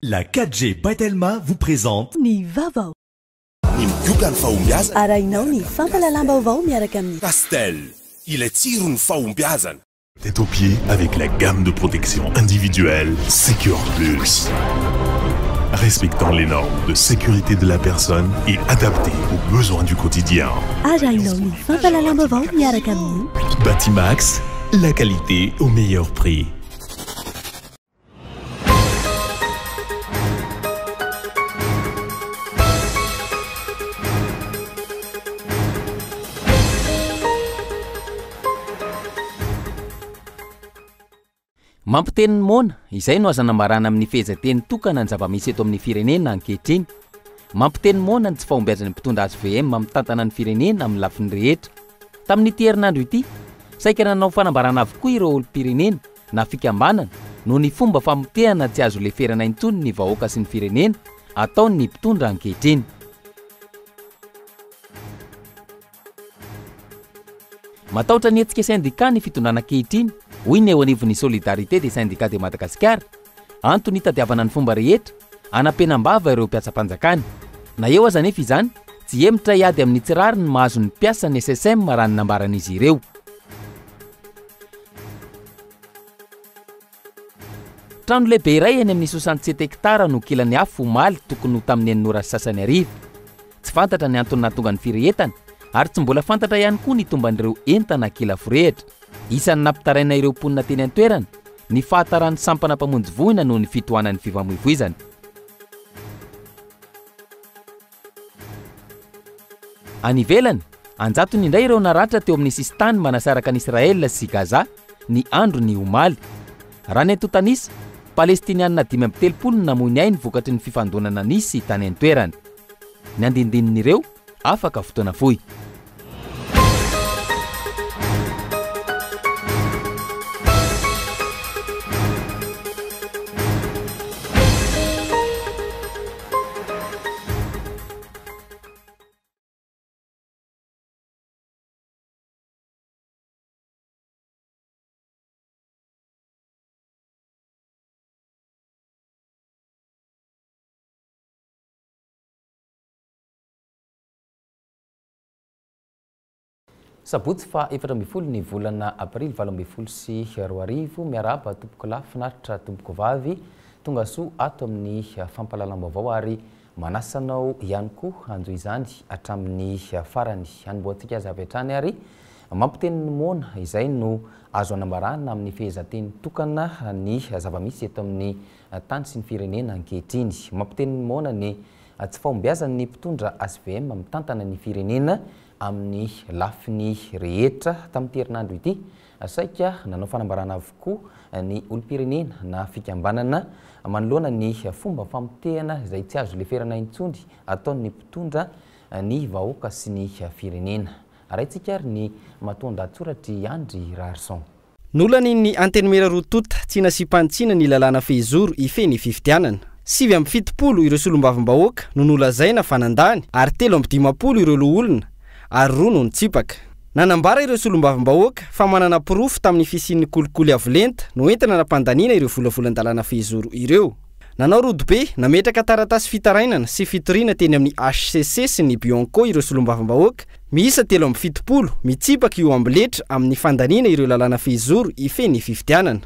La 4G by Telma vous présente. Ny vaovao. Ny migoka ny fahombiazana. Arahinao ny fampahalalam-baovao miaraka amin'ny. Castel, ilay tsiron'ny fahombiazana. Tête aux pieds avec la gamme de protection individuelle Secure Plus. Respectant les normes de sécurité de la personne et adaptée aux besoins du quotidien. Arahinao ny fampahalalam-baovao miaraka amin'ny. Batimax, la qualité au meilleur prix. Mampiteny ny moana, izay no azo anambarana amin'ny fehezanteny tokana ny zava-misy eto amin'ny firenena ankehitriny. Mampiteny moana ny tsy fahombiazan'ny mpitondra hvm mitantana ny firenena amin'ny lafiny rehetra. Tamin'ity herinandro ity, saika nanao fanambarana avokoa ireo olom-pirenena na fikambanana noho ny fomba famotehana tsy azo leferana intsony ny vahoaka sy ny firenena ataon'ny mpitondra ankehitriny. Matahotra ny hetsika sendika ny fitondrana ankehitriny, hoy ny eo anivon'ny Solidarité des syndicats de Madagascar, antony hitadiavana ny fomba rehetra hanampenam-bava ireo mpiasam-panjakana. Na eo aza anefa izany, tsy hihemotra hiady amin'ny tsy rariny mahazo ny mpiasa ny SSM raha ny nambaran'izy ireo. Trano lehibe iray eny amin'ny 67 hectares no kilan'ny afo omaly tokony ho tamin'ny enina ora sy sasany hariva. Tsy fantatra ny antony nahatonga ny firehetana ary tsy mbola fantatra ihany koa ny tomban'ireo entana kila forehitra. Isan'ny nampitaraina ireo mponina teny an-toerana ny fahataran'ny sampana mpamonjy voina noho ny fitohanan'ny fifamoivoizana. Any ivelany, an-jatony indray ireo naratra teo amin'ny sisintany manasaraka an'i Israel sy Gaza ny andron'ny omaly. Raha ny antontan'isa, Palestiniana 35 no namoy ny ainy vokatry ny fifandonana nisy tany an-toerana. Ny andinindinin'ireo, afaka fotoana fohy. Sabotsy faha 14 ny volana aprily 2018, miarahaba tompokolahy finaritra tompokovavy, tonga soa ato amin'ny fampahalalam-baovao ary manasa anao ihany koa hanjohy izany hatramin'ny farany. Hanombohantsika azy avy hatrany ary mampiteny ny moana, izay no azo anambarana amin'ny fehezanteny tokana ny zava-misy eto amin'ny tany sy ny firenena ankehitriny. Mampiteny ny moana ny tsy fahombiazan'ny mpitondra hvm mitantana ny firenena amin'ny lafiny rehetra. Tamin'ity herinandro ity, saika nanao fanambarana avokoa ny olom-pirenena na fikambanana manoloana ny fomba famotehana izay tsy azo leferana intsony ataon'ny mpitondra ny vahoaka sy ny firenena. Arahintsika ary ny matoan-dahatsoratr'i Andry Raharison. Nolanin'ny Antenimiera roa tonta tsy nasiam-panitsiana ny lalàna fehizoro hifehy ny fifidianana. 79 ireo solombavambahoaka no nolazaina fa nandany ary 53 ireo loholona ary roa no nitsipaka. Nanambara ireo solombavambahoaka fa manana porofo tamin'ny fisian'ny kolikoly avo lenta noentina nampandaniana ireo volavolan-dalàna fehizoro ireo. Nanao rodobe, nametraka taratasy fitarainana sy fitoriana teny amin'ny hcc sy ny Bianco ireo solombavambahoaka miisa 73 mitsipaka io amboletra amin'ny fandaniana ireo lalàna fehizoro hifehy ny fifidianana.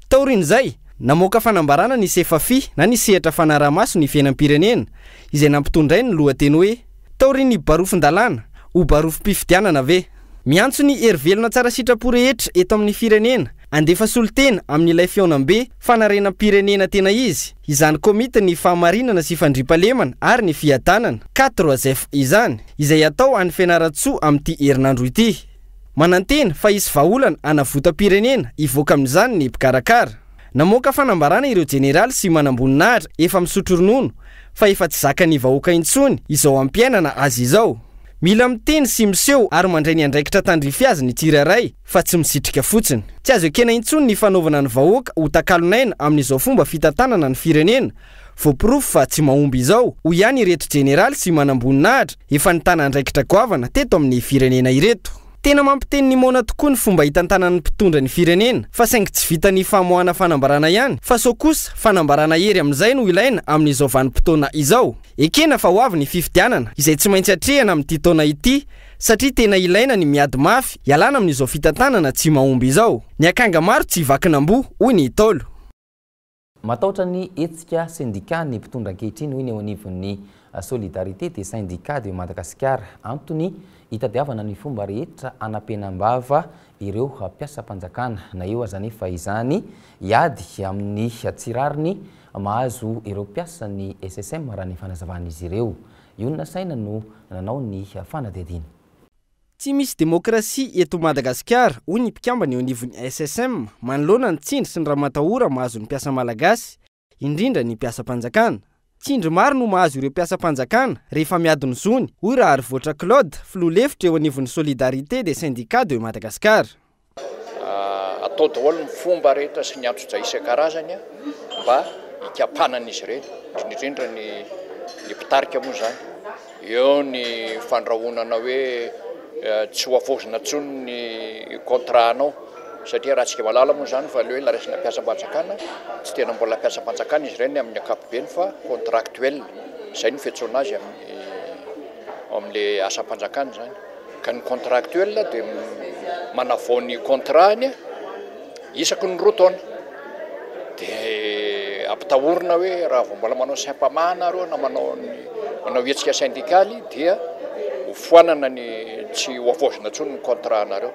Taorian'izay, namoaka fanambarana ny Sefafi na ny sehatra fanaraha-maso ny fiainam-pirenena izay nampitondrainy ny lohateny hoe Taorian'ny barofon-dalàna, ho barofom-pifidianana ve? Miantso ny hery velona tsara sitrapo rehetra eto amin'ny firenena handefa solontena amin'ilay fihaonambe fanarenam-pirenena tena izy, izany komitin'ny fahamarinana sy fandriampahalemana ary ny fiadanana, 4F, izany, izay hatao any Fianarantsoa amin'ity herinandro ity. Manantena fa hisy vahaolana hanavotam-pirenena hivoaka amin'izany ny mpikarakara. Namoaka fanambarana ireo jeneraly sy manamboninahitra efa misotro ronono fa efa tsy zakan'ny vahoaka intsony izao ampiainana azy izao. Mila miteny sy miseho ary mandray ny andraikitra tandrify azy ny tsirairay fa tsy misitrika fotsiny. Tsy azo ekena intsony ny fanaovana ny vahoaka ho takalon'aina amin'izao fomba fitantanana ny firenena voaporofo fa tsy mahomby izao, hoy ihany ireto jeneraly sy manamboninahitra efa nitana andraikitra goavana teto amin'ny firenena ireto. Tena mampiteny ny moana tokoa ny fomba hitantanan'ny mpitondra ny firenena, fa saingy tsy vitan'ny famoahana fanambarana ihany, fa sao kosa fanambarana hery amin'izay no ilaina amin'izao vanim-potoana izao. Ekena fa ho avy ny fifidianana, izay tsy maintsy atrehina amin'ity taona ity, satria tena ilaina ny miady mafy hialana amin'izao fitantanana tsy mahomby izao. Ny akanga maro tsy vakin'amboa, hoy ny Ntaolo. Matahotra ny hetsika sendika ny mpitondra ankehitriny, hoy ny eo anivon'ny Solidarité des syndicats de Madagascar. Antony hitadiavana ny fomba rehetra hanampenam-bava ireo mpiasam-panjakana. Na eo aza anefa izany, hiady amin'ny tsy rariny mahazo ireo mpiasan'ny SSM raha ny fanazavan'izy ireo. Io Nasaina no nanao ny fanadihadiana. Tsy misy demokrasia eto Madagasikara, hoy ny mpikambana eo anivon'ny SSM, manoloana ny tsindry sy ny ramatahora mahazo ny mpiasa malagasy, indrindra ny mpiasam-panjakana. Tsindry maro no mahazo ireo mpiasam-panjakana rehefa miady ny zony, hoy Raharivoatra Claude, filoha lefitra eo anivon'ny Solidarité des syndicats de Madagascar. Atao daholo ny fomba rehetra sy ny antsojay isan-karazany mba hikapana an'izy ireny, indrindra indrindra ny ny mpitarika moa izany. Eo ny fandrahonana hoe tsy ho havaozina intsony ny contrat-nao satria raha antsika mahalala moa izany fa ilay hoe raisina mpiasam-panjakana, tsy tena mbola mpiasam-panjakana izy ireny amin'ny ankapobeny fa contractuel, izay no fiantsoana azy amin'ny amin'ilay asam-panjakana izany. Ka ny contractuel dia manavao ny contrat-ny isaky ny 2 taona. Dia ampitahorina hoe raha vao mbola manao Sempama nareo na manao ny manao hetsika syndikaly dia ho foanana ny tsy ho havaozina intsony ny contrat-nareo.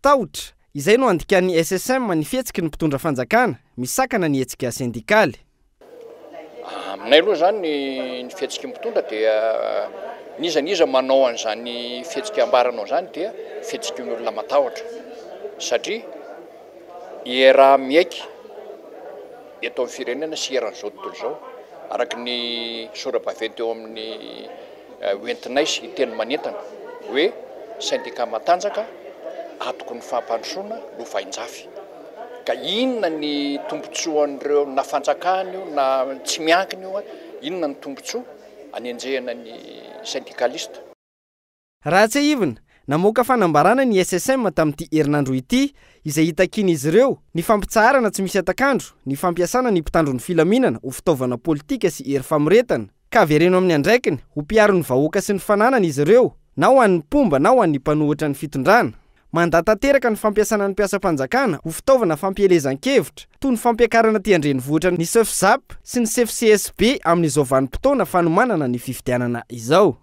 Tahotra, izay no andikan'ny SSM ny fihetsiky ny mpitondra fanjakana misakana ny hetsika sendikaly. Aminay aloha izany ny fihetsiky ny mpitondra dia n'iza n'iza manao an'izany fihetsika ambaranao izany dia fihetsiky ny olona matahotra satria iaraha-miaiky eto amin'ny firenena sy eran'izao tontolo izao araka ny sora-baventy eo amin'ny hoentinay sy teny manentana hoe sendika matanjaka atoky ny fampandrosoana lovainjafy. Ka inona ny tombontsoan'ireo na fanjakana io na tsy miankina io, inona ny tombontsoa anenjehana ny sendikalista? Raha tsiahivina, namoaka fanambarana ny SSM tamin'ity herinandro ity izay hitakian'izy ireo ny fampitsaharana tsy misy hatak'andro ny fampiasana ny mpitandro ny filaminana ho fitaovana politika sy hery famoretana. Ka avereno amin'ny andraikiny ho mpiaro ny vahoaka sy ny fananany izy ireo, na ho an'ny mpomba na ho an'ny mpanohitra ny fitondrana. Mandà tanteraka ny fampiasana ny mpiasam-panjakana ho fitaovana fampielezan-kevitra, toy ny fampiakarana aty an-drenivohitra ny Sefzap sy ny Sefcsb amin'izao vanim-potoana fanomanana ny fifidianana izao.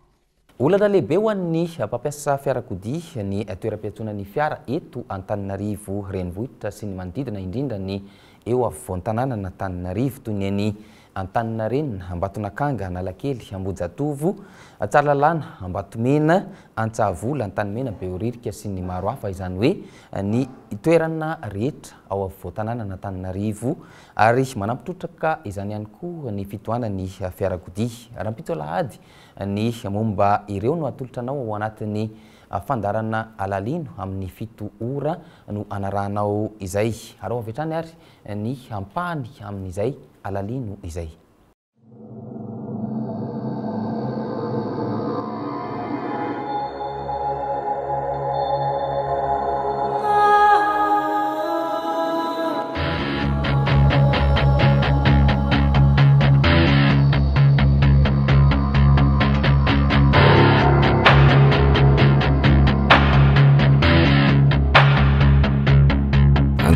Olana lehibe ho an'ny mpampiasa fiarakodia ny toeram-piantsonan'ny fiara eto Antananarivo renivohitra sy ny manodidina, indrindra ny eo afovoan-tanànan'Antananarivo toy ny eny Antaninarenina, Ambatonakanga, Analakely, Ambohijatovo, Tsaralalàna, Ambatomena, Antsahavola, Antanimena, Behoririka sy ny maro hafa, izany hoe ny toerana rehetra ao afovoan-tanànan'Antananarivo ary manampy trotraka izany ihany koa ny fitohanan'ny fiarakodia. Rahampitso alahady Ny momba ireo no atolotra anao ao anatin'ny fandaharana Alalino amin'ny 7 ora no anarahanao izay. Araho avy hatrany ary ny ampahany amin'izay Alalino izay.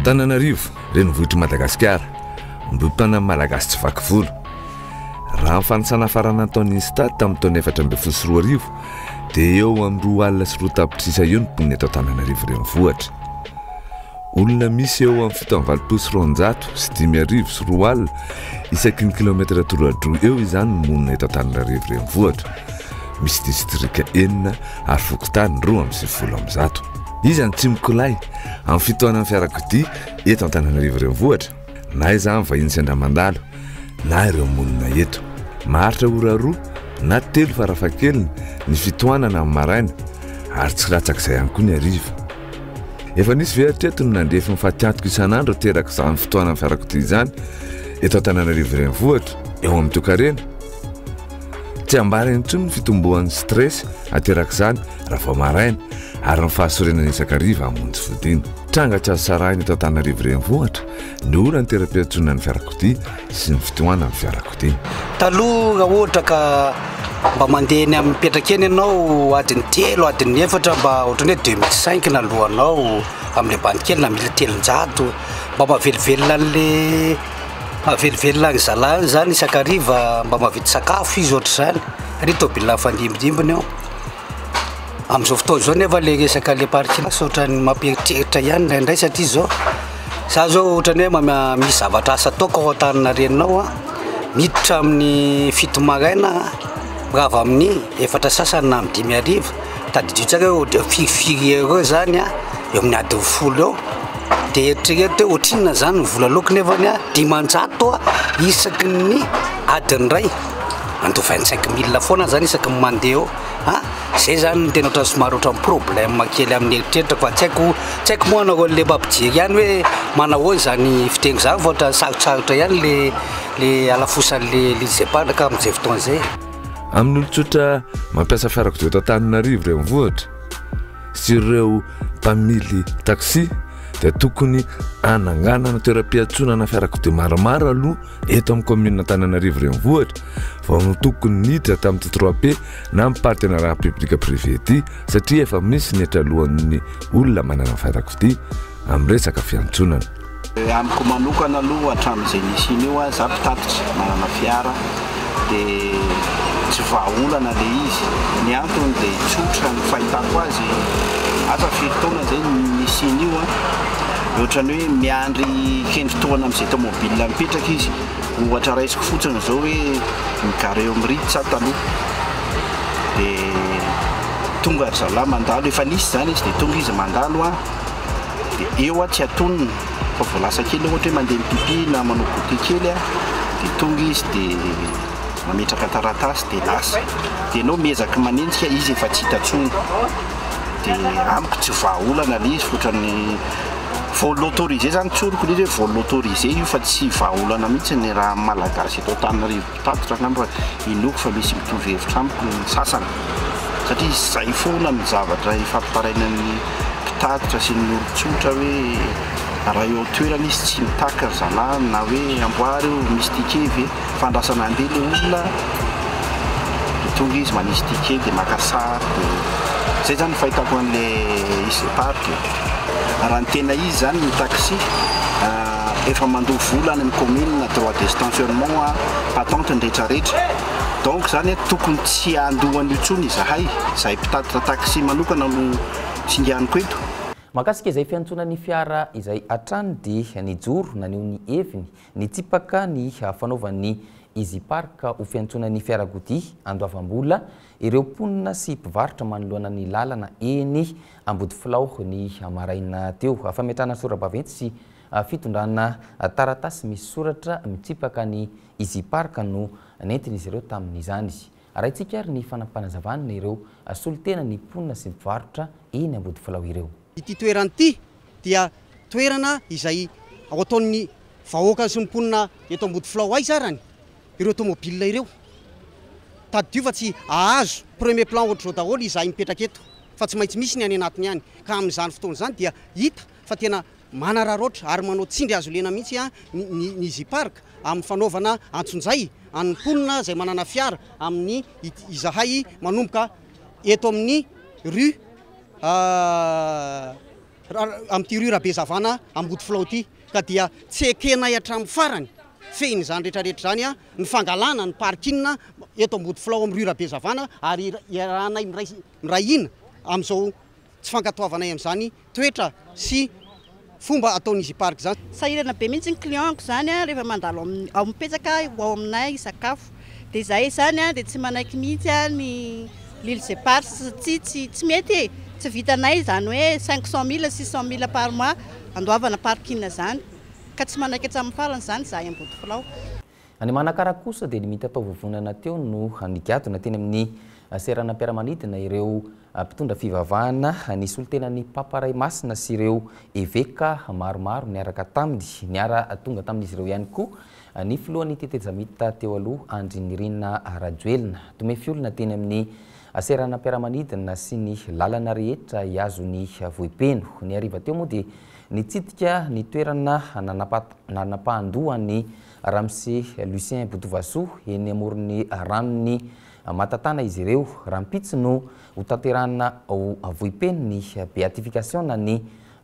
Antananarivo, renivohitr'i Madagasikara, mbohim-panan'ny Malagasy tsy vaky volo. Raha ny fanisana farany nataon'ny Instat tamin'ny taona 2014 dia eo amin'ny 202 tapitrisa eo ny mponina eto Antananarivo renivohitra. Olona misy eo amin'ny 287 200 isaky ny kilaometatra toradroa eo izany no monina eto Antananarivo renivohitra. Misy distrika 6 ary fokontany 192. Iza no tsy mikolay amin'ny fitohanan'ny fiarakodia eto Antananarivo renivohitra? Na izany vahiny sendra mandalo na ireo monina eto. Maharitra ora 2 na 3 farafahakeliny ny fitohanana amin'ny maraina ary tsy latsak'izay ihany koa ny hariva. Efa nisy ve hatreto ny nandrefy ny fatiantoka isan'andro aterak'izany fitohanan'ny fiarakodia izany eto Antananarivo renivohitra, eo amin'ny toekarena? Tsy ambara intsony ny fitomboan'ny stress aterak'izany raha vao maraina ary ny fahasorenana isan-kariva hamonjy fodiana. Tranga tsy azo sarahina eto Antananarivo Renivohitra ny olan'ny toeram-piantsonan'ny fiarakodia sy ny fitohanan'ny fiarakodia. Taloha raha ohatra ka mba mandeha eny amin'ny mipetraka eny ianao adiny telo, adiny efatra mba ohatran'ny hoe 2005 naloanao amin'ilay bandy kely na 1300 mba mahavelovelona an'le mahavelovelona ny zalahy iny zany isan-kariva mba mahavita sakafo izy ohatr'izany satria tôbila mifandimbindimbina eo. Amin'izao fotoana izao nefa le resaka le parking asa ohatran'ny mampieritreritra ihany indraindray satria izao za zao ohatran'ny hoe misy zavatra asa ataoko ao Antaninarenina ao a, miditra amin'ny 7 maraina mirava amin'ny 4 sasany na amin'ny 5 hariva, tadidio tsara hoe ohatra firifiry heure eo zany a, eo amin'ny adiny 10 eo, de eritrereto hoe ohatrinona zany ny vola aloako nefany a 500 a isaky ny adiny iray, mandoa 25 mille foana zany isaky ny mandeha eo. A! Zay zany no tena ohatran'ny somary ohatran'ny problème kely amin'ny eritreritra fa tsy haiko tsy haiko moa anareo le mba mpijery ihany hoe manahoana izany fiteniko izany fa ohatran'ny sarotsarotra ihany le le halafosan'le l'île épargne amin'izay fotoana izay. Amin'ny olon-tsotra mampiasa fiarakodia eto Antananarivo renivohitra sy ireo mpamily taxi dia tokony hananganana toeram-piantsonana fiarakodia maromaro aloha eto amin'ny kaominina Antananarivo renivohitra vao no tokony niditra tamin'ity 3P na ny partenariat public privé ity satria efa misy ny hetra alohan'ny olona manana fiarakodia amin'ny resaka fiantsonana. Amiko manokana aloha hatramin'izay nisiany io, za mpitatitra manana fiara dia tsy vahaolana ilay izy. Ny antony dia tsotra ny fahitako azy, asa firy taona izay nisiany io, ohatran'ny hoe miandry kendry tohana amin'izay tomobile mipetraka izy. Ohatra raisiko fotsiny izao hoe mi-garer eo amin'ny Ritz aho taloha dia tonga ry zalahy mandalo, efa nisy izany izy dia tonga izy mandalo an, dia eo aho tsy atonina fa vao lasa kely ohatra hoe mandeha mi-pipi na manao goûter kely aho dia tonga izy dia mametraka taratasy dia lasa, dia ianao miezaka manenjika izy efa tsy hita intsony, dia amiko tsy vahaolana ilay izy fa ohatran'ny Vol autorisé zany tsoriko ilay izy hoe vol autorisé io fa tsy vahaolana mihitsy ny raha amin'ny malagasy eto Antananarivo mpitatitra angamba inoako fa misy mitovy hevitra amiko ny sasany satria izay foana ny zavatra ifampitarainan'ny mpitatitra sy ny olon-tsotra hoe raha eo an-toerana izy tsy mitaky ry zalahy na hoe amboary io misy ticket ve fa andrasana handeha ilay olona dia tonga izy manisy ticket dia maka sary dia izay zany ny fahitako an'ilay izy parc e. Raha ny tena izy zany ny taxi efa mandoa vola any amin'ny commune droit de stationnement, patente ny retraretra donc zany tokony tsy handoa an'io intsony izahay, izahay mpitatitra taxi manokana no singaniko eto. Mahakasika izay fiantsoana ny fiara izay hatrany dia nijoro naneho ny heviny nitsipaka ny fanaovan'ny Easy Park ho fiantsoana ny fiarakodia andoavam-bola ireo mponina sy mpivarotra manoloana ny lalana eny Ambodifilao ny maraina teo. Fametrahana sora-baventy sy fitondrana taratasy misy soratra mitsipaka ny Easy Park no nentin'izy ireo tamin'izany. Arahintsika ary ny fanampanazavanina ireo solontena ny mponina sy mpivarotra eny Ambodifilao ireo. Ity toerana ity dia toerana izay ao ataon'ny vahoaka sy ny mponina eto Ambodifilao aiza arany ireo tomobile ireo. Tadidio fa tsy ahazo premier plan ohatr'izao daholo izahay mipetraka eto fa tsy maintsy misy ny any anatiny any ka amin'izany fotoana izany dia hita fa tena manararaotra ary manao tsindry azo lena mihitsy ny Easy Park amin'ny fanaovana antsonjay an'ny mponina izay manana fiara amin'ny izahay manomboka eto amin'ny rue amin'ity rue Rabezavana Ambodifilao ity ka dia tsy ekenay hatramin'ny farany fehin'izany rehetrarehetra izany ny fangalana ny parking eto Ambodifilao amin'ny rue Rabezavana ary iarahanay miray hina amin'izao tsy fankatoavanay amin'izany toetra sy fomba ataon'ny Easy Park izany. Sahirana be mihitsy ny client-ko izany rehefa mandalo ao mipetraka ho ao aminay hisakafo dia izahay izany dia tsy manaiky mihitsy ny l'île éparses satria tsy tsy mety e, tsy vitanay izany hoe 500 000 600 000 par mois andoavana parking izany ka tsy manaiky hatramin'ny farany izany izahay Ambodifilao. Any Manakara kosa dia ny mitatao vovonana teo no nigadona teny amin'ny seranam-piaramanidina ireo mpitondra fivavahana ny solontenan'ny Papa Ray Masina sy ireo eveka maromaro niaraka taminy. Niara tonga tamin'izy ireo ihany koa ny filohan'ny tetezamita teo aloha Andry Nirina Rajoelina. Tomefy olona teny amin'ny seranam-piaramanidina sy ny lalana rehetra hihazo ny Vohipeno. Ny hariva teo moa dia nitsidika ny toerana nanapahan-doha an'i Ramose Lucien Botovasoa eny amoron'ny ranon'i Matatana izy ireo. Rahampitso no hotanterahina ao Vohipeno ny beatification na ny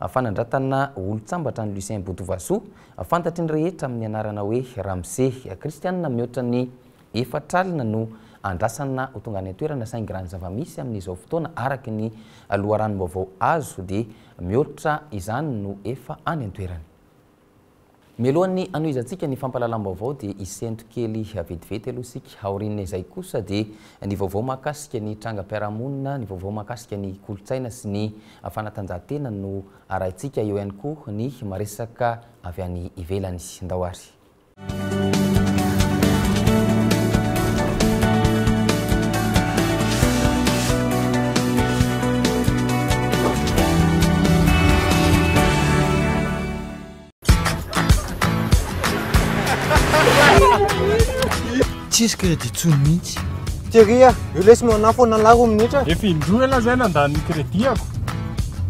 fanandratana olon-tsambatra an'i Lucien Botovasoa, fantatry ny rehetra amin'ny anarana hoe Ramose. Kristianina mihoatra ny 40 no andrasana ho tonga any an-toerana, saingy raha ny zava-misy amin'izao fotoana, araka ny loharanom-baovao azo, dia mihoatra izany no efa any an-toerana. Mialohan'ny hanohizantsika ny fampahalalam-baovao dia hisento kely vetivety aloha isika. Aorian'izay kosa dia ny vaovao mahakasika ny trangam-piarahamonina, ny vaovao mahakasika ny kolontsaina sy ny fanatanjahantena no arahintsika. Eo ihany koa ny maresaka avy any ivelany. Ndao ary. Tsisy crédit tsony mihitsy. Thierry a, io lesy manà foana lahy 2 minitra. Efa indroa elah zay nandany ny crédit-ako.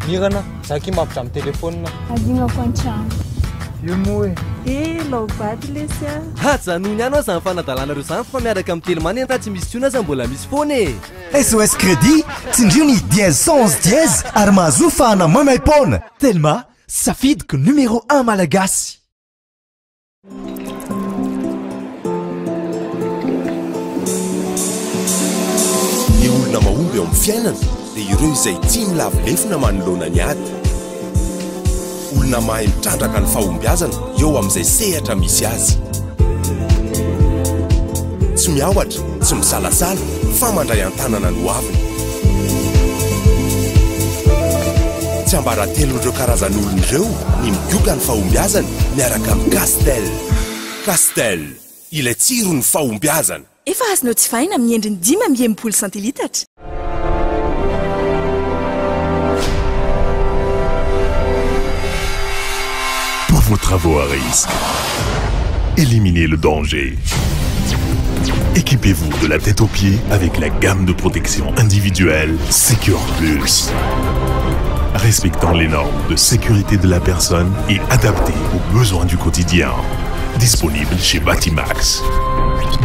Mirana, za ki mampidra amin'ny téléphone. Adinako an-trano. Io moa e. Eh, laobaty lesy a. Ajanony ihany aho zany fanadalanareo zany fa miaraka amin'ny telma anie na tsy misy tsony aza mbola misy foana e. SOS Crédit, tsindrio ny dièse 111 dièse ary mahazoa fahana maimaim-poana. Telma, safidiko numéro 1 malagasy. Ny olona mahomby eo amin'ny fiainana dia ireo izay tsy milavo lefona manoloana ny ady. Olona mahay mitrandraka ny fahombiazana eo amin'izay sehatra misy azy. Tsy miahotra, tsy misalasala fa mandray an-tanana ny hoaviny. Tsiambaratelon'ireo karazan'olona ireo ny migoka ny fahombiazany miaraka amin'ny Castel. Castel, ilay tsiron'ny fahombiazana. Efa azonao jifaina amin'ny endriny 65 santilitatra. Pour vos travaux à risque, éliminez le danger. Équipez-vous de la tête aux pieds avec la gamme de protection individuelle Secure Plus. Respectant les normes de sécurité de la personne et adaptée aux besoins du quotidien. Disponible chez Batimax.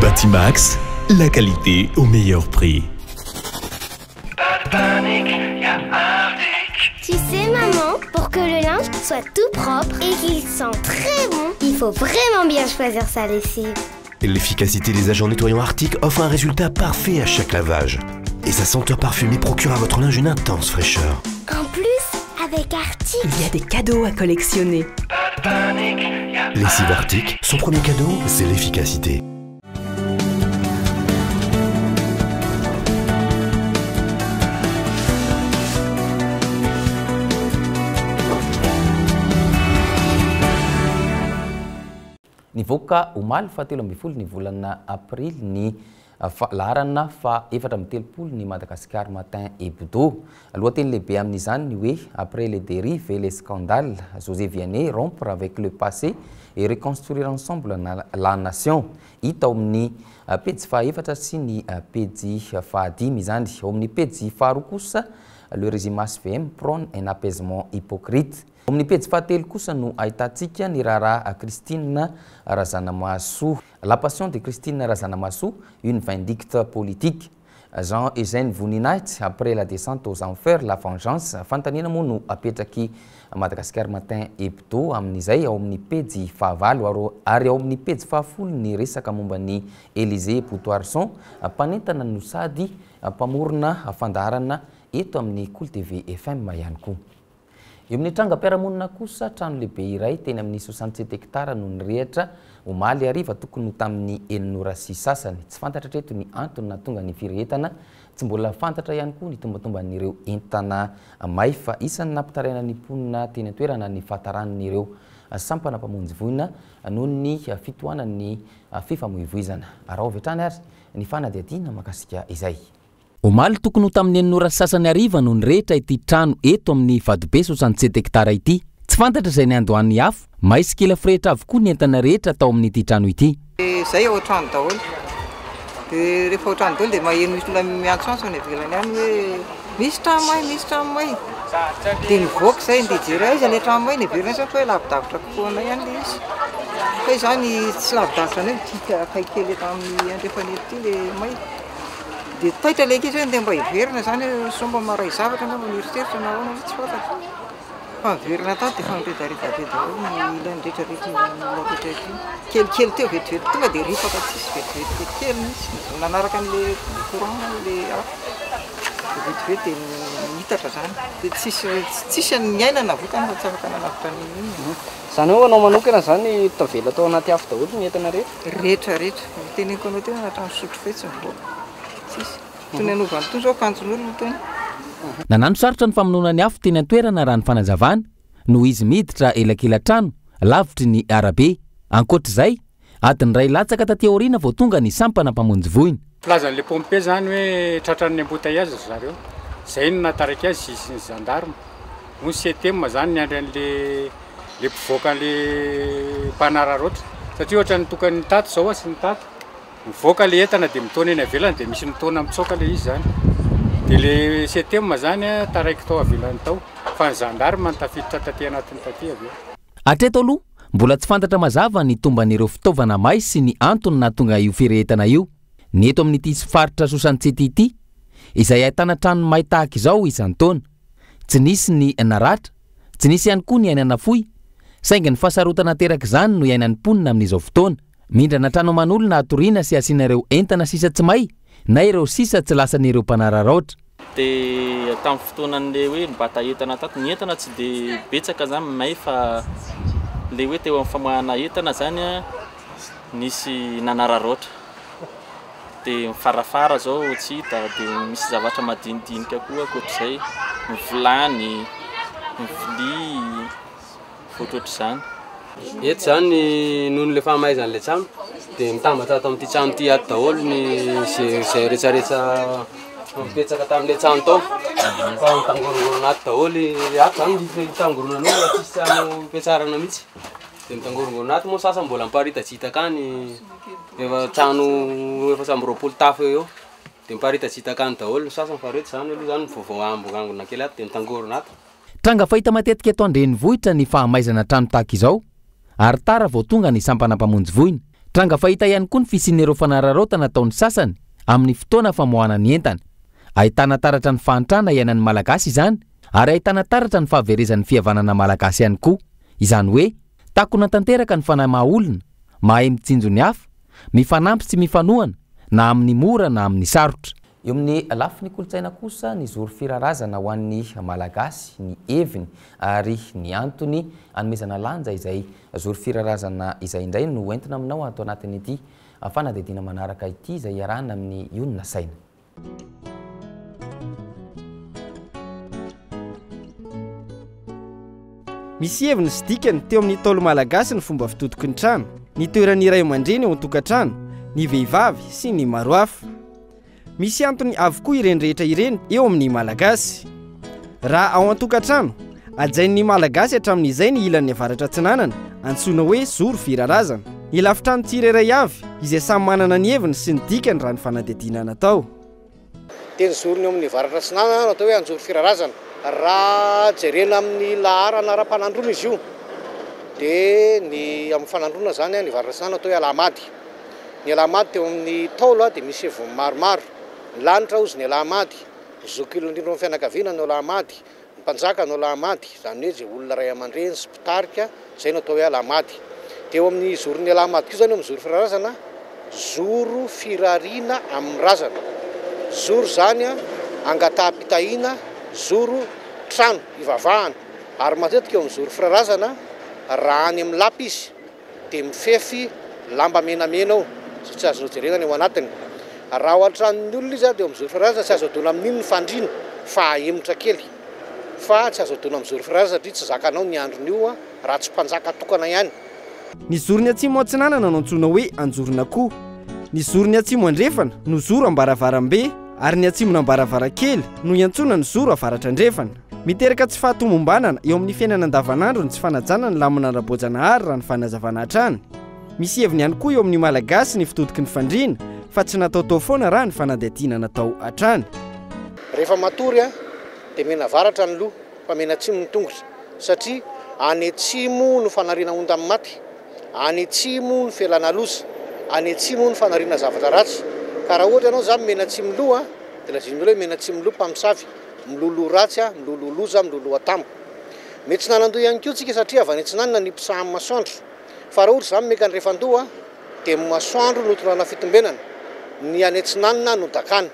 Batimax, la qualité au meilleur prix. Pas de panique, y'a Arctic. Tu sais, maman, pour que le linge soit tout propre et qu'il sent très bon, il faut vraiment bien choisir sa lessive. L'efficacité des agents nettoyants Arctic offre un résultat parfait à chaque lavage. Et sa senteur parfumée procure à votre linge une intense fraîcheur. En plus, avec Arctic, il y a des cadeaux à collectionner. Pas de panique, y'a Lessive Arctic, son premier cadeau, c'est l'efficacité. Nivoaka omaly faha 13 ny volana aprily ny laharana faha 34 ny Madagascar Matin Hebdo. Lohateny lehibe amin'izany ny hoe après les dérives et les scandales, José Vianney rompre avec le passé et reconstruire ensemble la nation. Hita ao amin'ny pejy faha 4 sy ny pejy faha 5 izany. Ao amin'ny pejy faharoa kosa, le régime HVM prône un apaisement hypocrite. Ao amin'ny pejy fahatelo kosa no ahitantsika ny raharaha Christine Razanamahasoa. La passion de Christine Razanamahasoa, une vindicte politique. Jean Eugène Voninahitsy, après la descente aux enfers, la vengeance. Fanontaniana moa no apetraky Madagascar Matin Hebdo amin'izay ao amin'ny pejy fahavalo ary ao amin'ny pejy fahafolo ny resaka momba ny Élisée Boutoarison, mpanentana no sady mpamorona fandaharana eto amin'ny Kolo TV FM ihany koa. Eo amin'ny trangam-piarahamonina kosa, trano lehibe iray teny amin'ny 67 hectares no nirehitra omaly hariva tokony ho tamin'ny enina ora sy sasany. Tsy fantatra hatreto ny antony nahatonga ny firehetana, tsy mbola fantatra ihany koa ny tombatomban'ireo entana may fa isan'ny nampitaraina ny mponina teny an-toerana ny fahataran'ireo sampana mpamonjy voina noho ny fitohanan'ny fifamoivoizana. Araho avy hatrany ary ny fanadihadiana mahakasika izay. Omaly tokony ho tamin'ny enina ora sasany hariva no nirehitra ity trano eto amin'ny Vatobe 67 hectares ity. Tsy fantatra izay niandohan'ny afo, may sy kila forehitra avokoa ny entana rehetra tao amin'ity trano ity. Zay ao an-trano daholo. Dia rehefa ao an-trano daholo dia maheno misy olona miantsoantso any ivelany any hoe misy trano may, misy trano may. Dia nivoaka izay andeha hijery aiza ilay trano may, neverina izany fa hoe lavidavitra kokoa anay any ilay izy. Fa izany tsy lavidavitra anay, ity akaiky kely eto amin'ny andrefana eto ity ilay may. Dia taitra ilay ankizy hoe andeha mba hiverina izany hoe sao mba maharay zavatra angamba ny eritreritra na ahoana tsy fantatro. Fa niverina tato dia efa niredareda be daholo ny ilany rehetra rehetra ny olona rehetra ity. Kelikely teo vetivety tonga dia ripaka tsisy vetivety kely mihitsy. Nanaraka an'ilay courant ilay afo. Dia vetivety dia nitatra izany. Dia tsisy tsisy ny aina navotana fa tsy afaka nanavotra n'inon'inona. Izany hoe ho anao manokana izany tavela tao anaty afo daholo ny entana rehetra? Rehetra rehetra. Ny teneniko anao teo hatramin'ny sotro fe tsy mivoaka. Tsisy. Tony hanaovany itony izao akanjon'olona itony. Nanano sarotra ny famonoana ny afo teny an-toerana raha ny fanazavana, noho izy miditra elakelan-trano, lavitry ny arabe. Ankoatra izay, adiny iray latsaka taty aoriana vao tonga ny sampana mpamonjy voina. Filazan'ilay pompier zany hoe tratran'ny embouteillage ry zareo, zay no nahataraiky azy sy ny gendarme, moa ny CTM zany niandry an'le le mpivoaka an'le mpanararaotra satria ohatran'ny tokony tato zao sy ny tato, Mivoaka le entana de mitaona eny avelany de misy mitaona mitsoaka le izy zany. De le CTM zany taraiky tao avelany tao fa ny gendarme no tafiditra taty anatiny taty avy eo. Hatreto aloha, mbola tsy fantatra mazava ny tomban'ireo fitaovana may sy ny antony nahatonga io firehetana io. Ny eto amin'ity faritra Sosantsety ity, izay ahitana trano may tahaka izao isan-taona. Tsy nisy ny naratra, tsy nisy ihany koa ny aina nafoy, saingy ny fahasarotana aterak'izany no iainan'ny mponina amin'izao fotoana. Mindrana trano aman'olona hatoriana sy asiana ireo entana sisa tsy may na ireo sisa tsy lasan'ireo mpanararaotra. Dia tamin'ny fotoanan'ilay hoe nibata entana tato, ny entana tsy dia betsaka izany may fa ilay hoe teo amin'ny famoahana entana izany nisy nanararaotra. Dia ny farafara izao tsy hita, dia misy zavatra madinidinika koa ankoatr'izay, ny vilany, ny vilia. Ohatrohatr'izany. Eto izany noho ny le fahamaizan'ilay trano dia mitambatra ato amin'ity trano ity ato daholo ny izay izay rehetrarehetra mipetraka tamin'ilay trano tao fa mitangorongorona ato daholo ato izany mitangoronan'olona tsisy trano ipetrarana mihitsy dia mitangorongorona ato moa sasany mbola miparitajitaka any efa trano 24 tafo eo eo dia miparitajitaka any daholo ny sasany fa reto izany aloha izany vaovao ambongangona kely ato dia mitangorona ato. Tranga fahita matetika eto an-drenivohitra ny fahamaizana trano tahaka izao ary tara vao tonga ny sampana mpamonjy voina. Tranga fahita ihany koa ny fisian'ireo fanararaotana ataon'ny sasany amin'ny fotoana famoahana ny entana. Ahitana taratra ny fahantrana iainan'ny Malagasy izany ary ahitana taratra ny fahaverezan'ny fihavanana malagasy ihany koa. Izany hoe takona tanteraka ny fanahy maha olona, mahay mitsinjo ny hafa, mifanampy sy mifanohana na amin'ny mora na amin'ny sarotra. Eo amin'ny lafiny kolontsaina kosa, ny zoro firarazana ho an'ny Malagasy, ny heviny ary ny antony anomezana lanja izay zoro firarazana izay indray no hoentina aminao ato anatin'ity fanadihadiana manaraka ity izay iarahana amin'i Ionona Saina. Misy heviny sy dikany teo amin'ny Ntaolo malagasy ny fomba fitodiky ny trano, ny toeran'ny ray aman-dreny ao an-tokantrano, ny vehivavy sy ny maro hafa. Misy antony avokoa ireny rehetra ireny eo amin'ny Malagasy. Raha ao an-tokantrano, hajain'ny Malagasy hatramin'izay ny ilan'ny avaratra atsinanana, antsoina hoe zoro firarazana. Ny lafitrano tsirairay avy, izay samy manana ny heviny sy ny dikany raha ny fanadihadiana natao. Dia ny zorony eo amin'ny avaratra atsinanana no atao hoe anjoro firarazana. Raha jerena amin'ny laharana ara-panandroana izy io, dia ny amin'ny fanandroana izany, ny avaratra atsinanana atao hoe alahamady. Ny Alahamady teo amin'ny Ntaolo dia misy heviny maromaro. Ny lanitra hozy ny Alahamady, ny zokiolona indrindra ao amin'ny fianakaviana no Alahamady, ny mpanjaka no Alahamady, izany hoe izay olona ray aman-dreny sy mpitarika, izay no atao hoe Alahamady. Dia eo amin'ny zoron'ny Alahamady koa izany eo amin'ny zoro firarazana, zoro firariana amin'ny razana. Zoro izany angataham-pitahiana, zoro trano ivavahana. Ary matetika eo amin'ny zoro firarazana, raha any amin'ny lapa izy, dia mifefy lamba menamena ao izay tsy azonao jerena ny ao anatiny. Raha ao an-tranon'ny olona izy dia eo amin'ny zoro firarazana tsy azo adona amin'iny ny fandriana fa ahemotra kely fa tsy azo adona amin'ny zoro firarazana satria tsy zakanao ny andron'io raha tsy mpanjaka tokana ihany. Ny zorony atsimo atsinanana no antsoina hoe anjoron'akoho. Ny zorony atsimo andrefana no zoro ambaravarambe ary ny atsimon'Ambaravarakely no iantsoana ny zoro avaratra andrefana. Miteraka tsy fahatomombanana eo amin'ny fiainana andavanandro ny tsy fanajana ny lamina ara-boajanahary raha ny fanazavana hatrany. Misy heviny ihany koa eo amin'ny Malagasy ny fitodiky ny fandriana fa tsy nataotao foana raha ny fanadihadiana natao hatrany. Rehefa matory dia mena avaratra ny loha fa mena atsimo ny tongotra satria any atsimo no fanariana ondan'ny maty, any atsimo no fialana loza, any atsimo no fanariana zavatra ratsy. Ka raha ohatra ianao izany mena atsimo loha dia lazain'ny olona hoe mena atsimo loha mpamosavy, miloloha ratsy, miloloha loza, miloloha atambo. Miatsinanandoha ihany koa tsika satria avy any atsinanana ny hiposahan'ny masoandro. Fa raha ohatra izany meka ny refandoha dia ny masoandro no tondrana fitombenana, ny any atsinanana no dakana.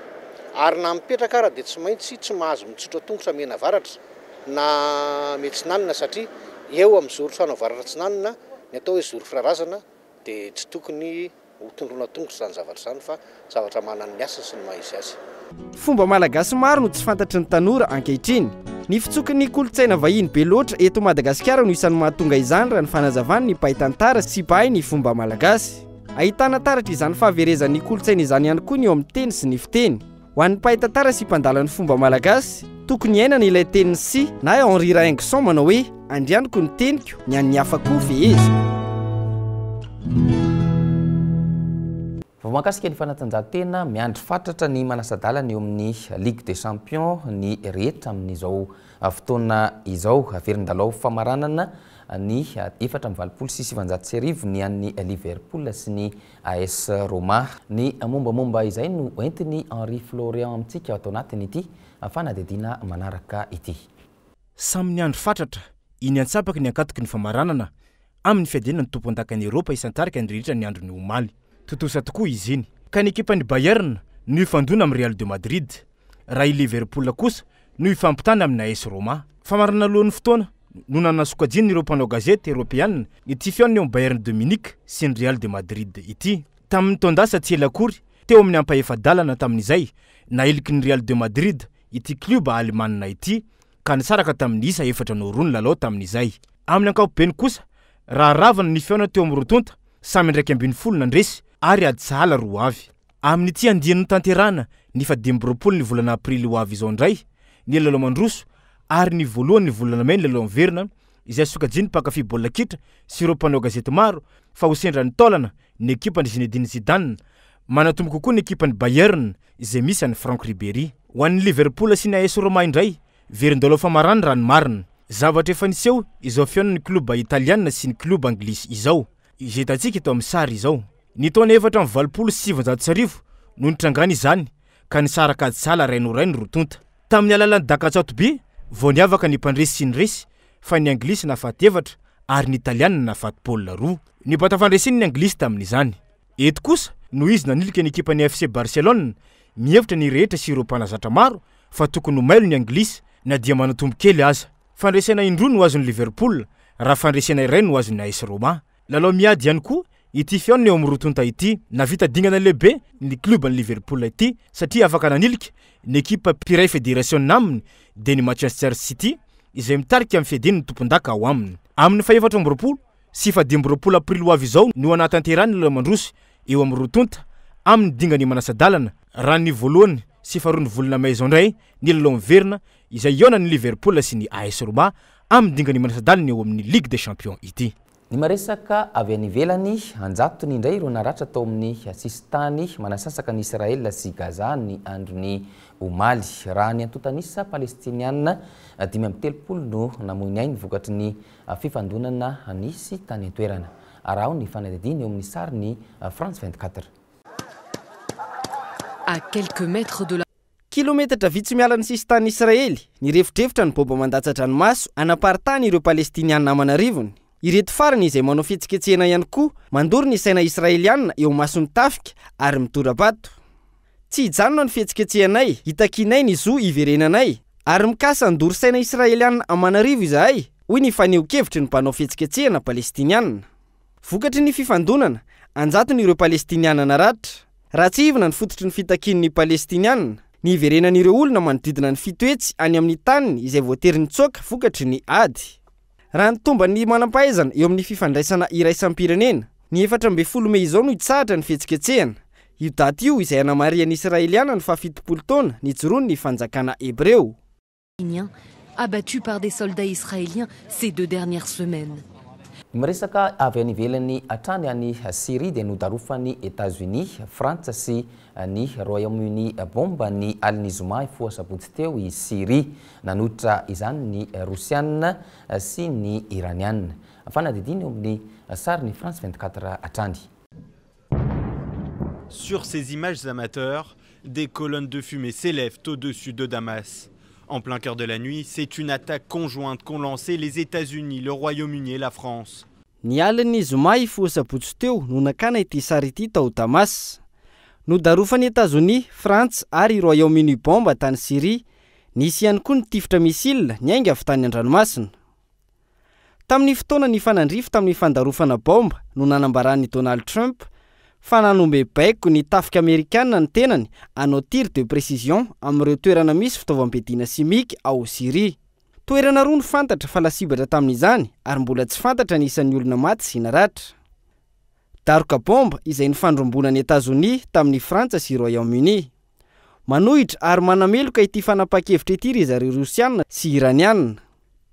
Ary na mipetraka ara dia tsy maintsy tsy mahazo mitsotra tongotra mianavaratra na miatsinanana satria eo amin'ny zoro trano avaratra atsinanana ny atao hoe zoro firarazana dia tsy tokony ho tondroina tongotra izany zavatra izany fa zavatra manana ny hasiny sy ny maha izy azy. Fomba malagasy maro no tsy fantatry ny tanora ankehitriny. Ny fitsoky ny kolontsaina vahiny be loatra eto Madagasikara no isan'ny mahatonga izany raha ny fanazavan'ny mpahay tantara sy mpahay ny fomba malagasy. Ahitana taratra izany fahaverezan'ny kolontsaina izany ihany koa ny eo amin'ny teny sy ny fiteny. Ho an'ny mpahay tantara sy mpandala ny fomba malagasy, tokony hiainana ilay tenin'i Sy na Henri Rahaingoson manao hoe andrianiko ny teniko, ny an'ny hafa koa feheziko. Vao mahakasika ny fanatanjahantena, miandry fatratra ny manasa-dalana eo amin'ny Ligue des Champions ny rehetra amin'izao fotoana izao. Verin-dalao famaranana ny 1984 ny an'ny Liverpool sy ny AS Roma. Ny mombamomba izay no entin'i Henri Florian amintsika ato anatin'ity fanadihadiana manaraka ity. Samy niandry fatratra iny antsapaky ny ankatoky ny famaranana amin'ny fiadiana ny tompondakan'i Eoropa isan-tarika ny rehetra ny andron'ny omaly. Tontosa tokoa izy iny, ka ny ekipan'ny Bayern no hifandona amin'ny Real de Madrid, raha i Liverpool kosa no hifampitana amin'ny AS Roma. Famarana alohan'ny fotoana no nanasokajian'ireo mpanao gazety Eoropeana ity fihaonana eo amin'ny Bayern de Munich sy ny Real de Madrid ity. Tamin'ny taon-dasa tsy ela akory, teo amin'ny ampahefa-dalana tamin'izay, nailiky ny Real de Madrid ity klioba alemanina ity ka nisaraka tamin'ny isa 4-2 ny lalao tamin'izay. Amin'ny ankapobeny kosa, raha ravana ny fihaonana teo amin'ny roa tonta, samy 11 nandresy ary ady sahala roa avy. Amin'ity andiany notanterahana ny faha-25 ny volana aprily ho avy izao indray ny lalao mandroso ary ny voalohan'ny volana mey ny lalao miverina izay sokajian'ny mpankafy baolina kitra sy ireo mpanao gazety maro fa ho sendra ny taolana ny ekipan'i Zinedine Zidane. Manatombo kokoa ny ekipan'i Bayern izay misy an'i Franck Ribéry. Ho an'ny Liverpool sy ny AS Roma indray, verin-dalao famarana raha ny marina. Zavatra efa niseho izao fihaonan'ny klioba italiana sy ny klioba anglisy izao. Izay hitantsika eto amin'ny sary izao. Ny taona 1984 no nitrangana izany ka nisaraka ady sahala iray noho iray ny roa tonta. Tamin'ny alalan'ny daka-tsatoby vao niavaka ny mpandresy sy ny resy fa ny Anglisy nahafaty efatra ary ny Italianina nahafaty baolina roa. Nibata fandresena ny Anglisy tamin'izany. Eto kosa, noho izy nanilika ny ekipan'ny FC Barcelone, mihevitra ny rehetra sy ireo mpanazatra maro fa tokony ho mailo ny Anglisy na dia manatombo kely aza. Fandresena indroa no azon'ny Liverpool raha fandresena iray no azon'ny AS Roma. Lalao miady ihany koa ity fihaonana eo amin'ny roa tonta ity. Nahavita dingana lehibe ny klioban'i Liverpool ity satria afaka nanilika ny ekipa mpiray federasiona aminy dia ny Manchester City izay mitarika amin'ny fiadiana ny tompondaka ao aminy. Amin'ny fahefatra amby roapolo sy fahadimy amby roapolo aprily ho avy izao no hanatanterahana ny lalao mandroso eo amin'ny roa tonta amin'ny dingan'ny manasa-dalana raha ny voalohany sy faharoan'ny volana mey izao indray ny lalao miverina izay hihaonan'ny Liverpool sy ny AS Roma amin'ny dingan'ny manasa-dalana eo amin'ny Ligue des Champions ity. Ny maresaka avy any ivelany, an-jatony indray ireo naratra tao amin'ny sisintany manasasaka an'i Israel sy Gaza ny andron'ny omaly. Raha ny antontan'isa Palestiniana 35 no namoy ny ainy vokatry ny fifandonana nisy tany an-toerana. Araho ny fanadihadiana eo amin'ny sarin'ny France 24. À quelques mètres de la. Kilometatra vitsy miala ny sisintanin'i Israely, nirefodrefotra ny baomba mandatsa-dranomaso hanaparitahana ireo Palestiniana aman'arivony. Ireto farany izay manao fihetsiketsehana ihany koa mandoro ny saina Israeliana eo imason'ny tafika ary mitora-bato. Tsy hijanona ny fihetsiketsehanay, hitakianay ny zo hiverenanay, ary mikasa handoro saina Israeliana aman'arivo izahay, hoy ny fanehoan-kevitry ny mpanao fihetsiketsehana Palestiniana. Vokatry ny fifandonana, an-jatony ireo Palestiniana naratra. Raha tsiahivina ny fototry ny fitakian'ny Palestiniana, ny hiverenan'ireo olona manodidina ny 700 any amin'ny taniny izay voatery nitsoaka vokatry ny ady. Raha ny tomban'ny manampahaizana eo amin'ny fifandraisana iraisam-pirenena, ny 14 mey izao no hitsahatra ny fihetsiketsehana. Io daty io izay hanamarihan'ny Israeliana ny faha 70 taona nijoroan'ny fanjakana hebreo. abattus par des soldats israéliens ces deux dernières semaines. Miresaka avy any ivelany hatrany any Syrie dia nodarofan'i Etazonia, Frantsa sy ny Royaume-Uni bomba ny alin'ny zoma hifoha sabotsy teo i Syrie. Nanohitra izany ny Rosiana sy ny Iraniana. Fanadihadiana eo amin'ny sarin'ny France 24 hatrany. Sur ces images amateurs, des colonnes de fumée s'élèvent au-dessus de Damas. En plein cœur de la nuit, c'est une attaque conjointe qu'ont lancée les États-Unis, le Royaume-Uni et la France. Ny alin'ny zoma hifoha sabotsy teo no nakana ity sary ity tao Damas. Nodarofan'i Etazonia, Frantsa ary Royaume-Uni bomba tany Syria. Nisy ihany koa ny tifitra missile niainga avy tany an-dranomasina. Tamin'ny fotoana nifanandrify tamin'ny fandarofana baomba no nanambaran'i Donald Trump fa nanome baiko ny tafika amerikana ny tenany hanao tir de précision amin'ireo toerana misy fitaovam-piadiana simika ao Syria. Toerana roa no fantatra fa lasibatra tamin'izany ary mbola tsy fantatra ny isan'ny olona maty sy naratra. Daroka bomba izay nifandrombonan'i Etazonia tamin'i Frantsa sy Royaume-Uni. Manohitra ary manameloka ity fanapahan-kevitra ity ry zareo Rosiana sy Iraniana.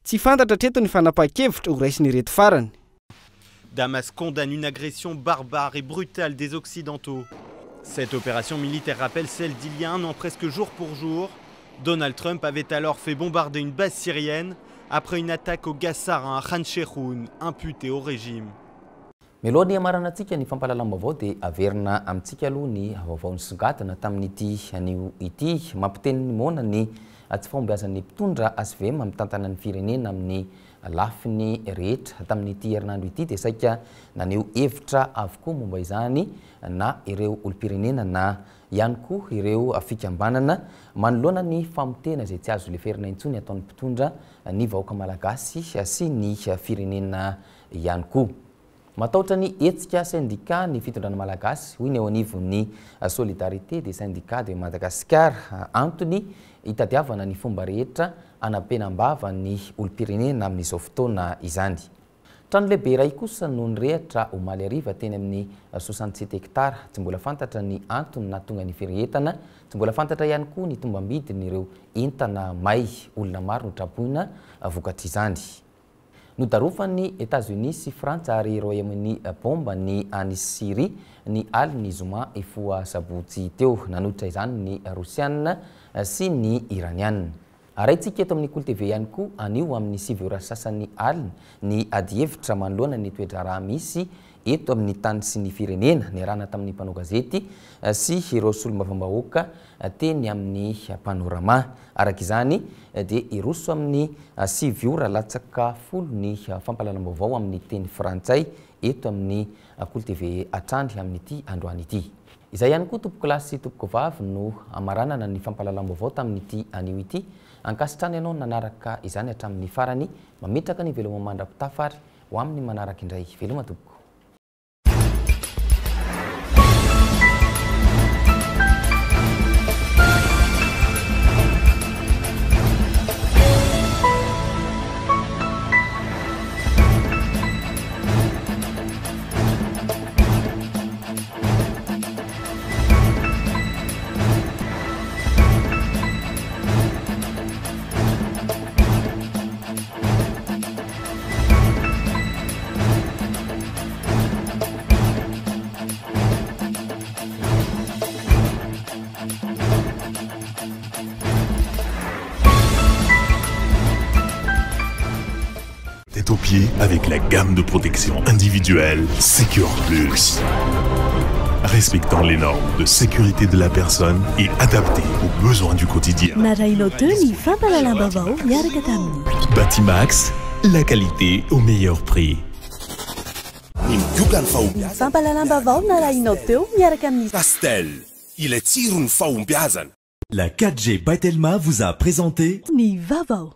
Tsy fantatra hatreto ny fanapahan-kevitra horaisin'ireto farany. Damas condamne une agression barbare et brutale des Occidentaux. Cette opération militaire rappelle celle d'il y a un an presque jour pour jour. Donald Trump avait alors fait bombarder une base syrienne après une attaque au gaz sarin à Khan Sheikhoun, imputée au régime. Mialoha ny hamaranantsika ny fampahalalam-baovao dia averina amintsika aloha ny vaovao nisongadina tamin'ity anio ity. Mampiteny ny moana ny tsy fahombiazan'ny mpitondra HVM mitantana ny firenena amin'ny lafiny rehetra. Tamin'ity herinandro ity dia saika naneho hevitra avokoa momba izany na ireo olom-pirenena na ihany koa ireo fikambanana manoloana ny famotehana izay tsy azo leferina intsony ataon'ny mpitondra ny vahoaka malagasy sy ny firenena ihany koa. Matahotra ny hetsika sendika ny fitondrana malagasy, hoy ny eo anivon'ny Solidarité des syndicats de Madagascar. Antony hitadiavana ny fomba rehetra hanampenam-bava ny olom-pirenena amin'izao fotoana izany. Trano lehibe iray kosa no nirehitra omaly hariva teny amin'ny 67 hectares. Tsy mbola fantatra ny antony nahatonga ny firehetana, tsy mbola fantatra ihany koa ny tombam-bidin'ireo entana may. Olona maro no traboina vokatr'izany. Nodarofan'i Etazonia sy Frantsa ary Royaume-Uni bomba ny any Syria ny alin'ny zoma hifoha sabotsy teo. Nanohitra izany ny Rosiana sy ny Iraniana. Arahintsika eto amin'ny Kolo TV ihany koa anio amin'ny sivy ora sasany alina ny adihevitra manoloana ny toe-draharaha misy eto amin'ny tany sy ny firenena, niarahana tamin'ny mpanao gazety sy ireo solombavambahoaka teny amin'ny Panorama. Araka izany dia hiroso amin'ny sivy ora latsaka folo ny fampahalalam-baovao amin'ny teny frantsay eto amin'ny Kolo TV hatrany amin'ity androany ity. Izay ihany koa tompokolahy sy tompokovavy no hamaranana ny fampahalalam-baovao tamin'ity anio ity. Ankasitrahana ianao nanaraka izany hatramin'ny farany. Mametraka ny veloma mandra-pitafa ary ho amin'ny manaraka indray. Veloma tompoko. Tête aux pieds avec la gamme de protection individuelle Secure Plus. Respectant les normes de sécurité de la personne et adaptée aux besoins du quotidien. Narahinao teo ny fampahalalam-baovao miaraka tamin'ny Batimax, la qualité au meilleur prix. Ny migoka ny fahombiazana. Ny fampahalalam-baovao narahinao teo miaraka amin'ny Castel, ilay tsiron'ny fahombiazana. La 4G by Telma vous a présenté ny vaovao.